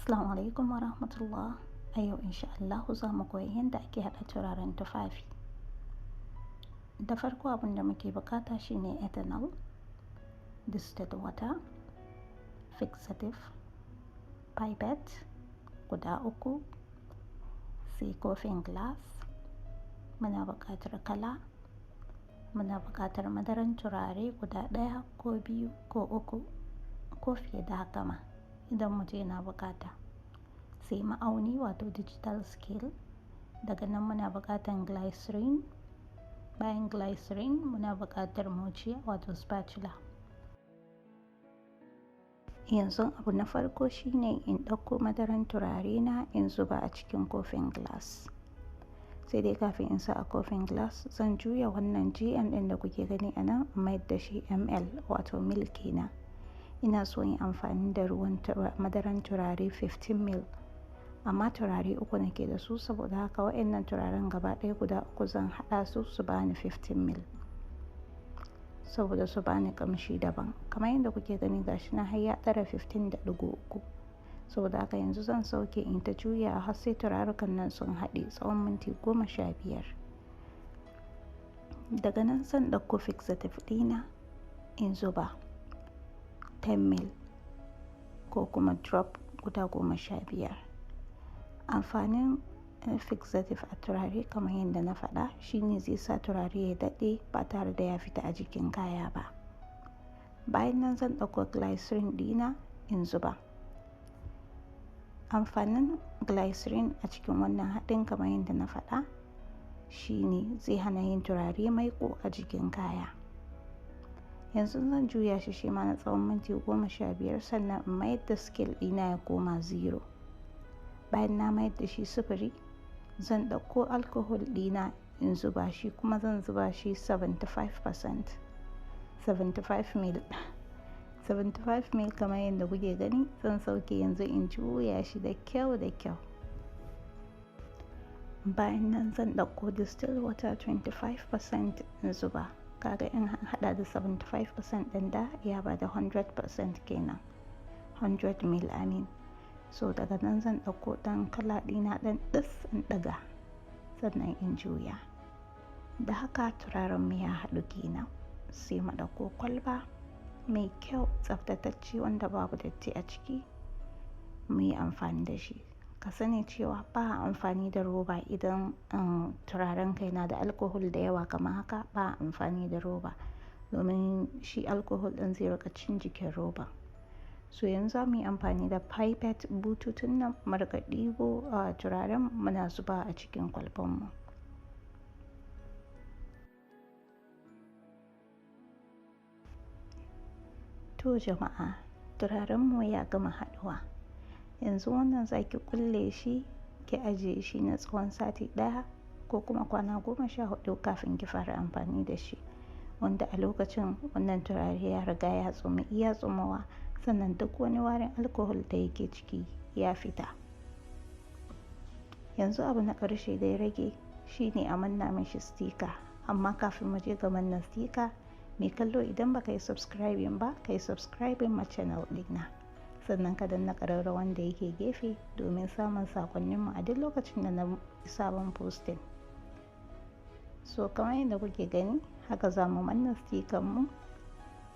Assalamu alaikum wa rahmatullah. A yau insha Allahu za mu koyi yadda ake haɗa turaren tufafi. Da farko abin da muke buƙata shine ethanol, distilled water, fixative, pipette guda 3, sai kofin glass, muna buƙatar kala, muna buƙatar madaran turare guda 1 ko 2 ko 3 ko fiye da haka ma idan mutum yana buƙata. Sai ma'auni wato digital scale, daga nan muna buƙatar glycerin, bayan glycerin muna buƙatar muciya wato spatula. Yanzu abu na farko shine in ɗauko madaran turare na in zuba a cikin kofin glass. Sai dai kafin in sa a kofin glass zan juya wannan GN ɗin da kuke gani a nan in mayar da shi ML wato mil kenan. Ina so in amfani da ruwan madaran turare 15 mil, amma turare 3 nake da su, saboda haka waɗannan turaren gaba ɗaya guda 3 zan haɗa su su bani 15 mil saboda su bani ƙamshi daban. Kamar yadda kuke gani gashi na har ya ɗara 15.3, saboda haka yanzu zan sauke in ta juya har sai turarukan nan sun haɗe tsawon minti 15. Daga nan zan ɗauko fixative ɗina in zuba 10 mil ko kuma drop guda 15. Amfanin fixative a turare kamar yadda na faɗa shine zai sa turare ya daɗe ba tare da ya fita a jikin kaya ba. Bayan nan zan ɗauko glycerin ɗina in zuba. Amfanin glycerin a cikin wannan haɗin kamar yadda na faɗa shine zai hana yin turare maiƙo a jikin kaya. Yanzu zan juya shi shima na tsawon minti 15 sannan in mayar da scale ɗina ya koma 0. Bayan na mayar da shi 0, zan ɗauko alcohol ɗina in zuba shi, kuma zan zuba shi 75%, 75 mil. 75 mil kamar yadda kuke gani zan sauke yanzu in juya shi da kyau da kyau. Bayan nan zan ɗauko distilled water 25% in zuba. Kaga in haɗa da 75% ɗin da ya bada 100% kenan, 100 mil amin. So daga nan zan ɗauko ɗan kala ɗina ɗan ɗis in ɗiga sannan in juya. Da haka turaren mu ya haɗu kenan. Sai mu ɗauko kwalba mai kyau tsaftatacce wanda babu datti a ciki mu yi amfani da shi. Ka sani cewa ba a amfani da roba idan turaren ka yana da alcohol da yawa kamar haka, ba a amfani da roba domin shi alcohol ɗin zai riƙa cin jikin roba. So yanzu za mu yi amfani da pipette bututun nan mu riƙa ɗibo turaren muna zuba a cikin kwalban mu. To jama'a, turaren mu ya gama haɗuwa. Yanzu wannan zaki kulle shi ki ajiye shi na tsawon sati 1 ko kuma kwana 14 kafin ki fara amfani da shi. Wanda a lokacin wannan turare ya riga ya tsumi iya tsumawa, sannan duk wani warin alcohol da yake ciki ya fita. Yanzu abu na ƙarshe da ya rage shine a manna mishi sticker. Amma kafin mu je ga manna sticker, mai kallo idan baka yi subscribing ba, ka yi subscribing ma channel ɗina. Sannan ka danna ƙararrawar wanda yake gefe domin samun saƙonninmu a duk lokacin da na sabon posting. So kamar yadda kuke gani haka za mu manna sticker mu.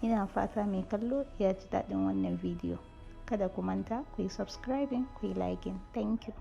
Ina fata mai kallo ya ji daɗin wannan bidiyo. Kada ku manta ku yi subscribing, ku yi liking. Thank you.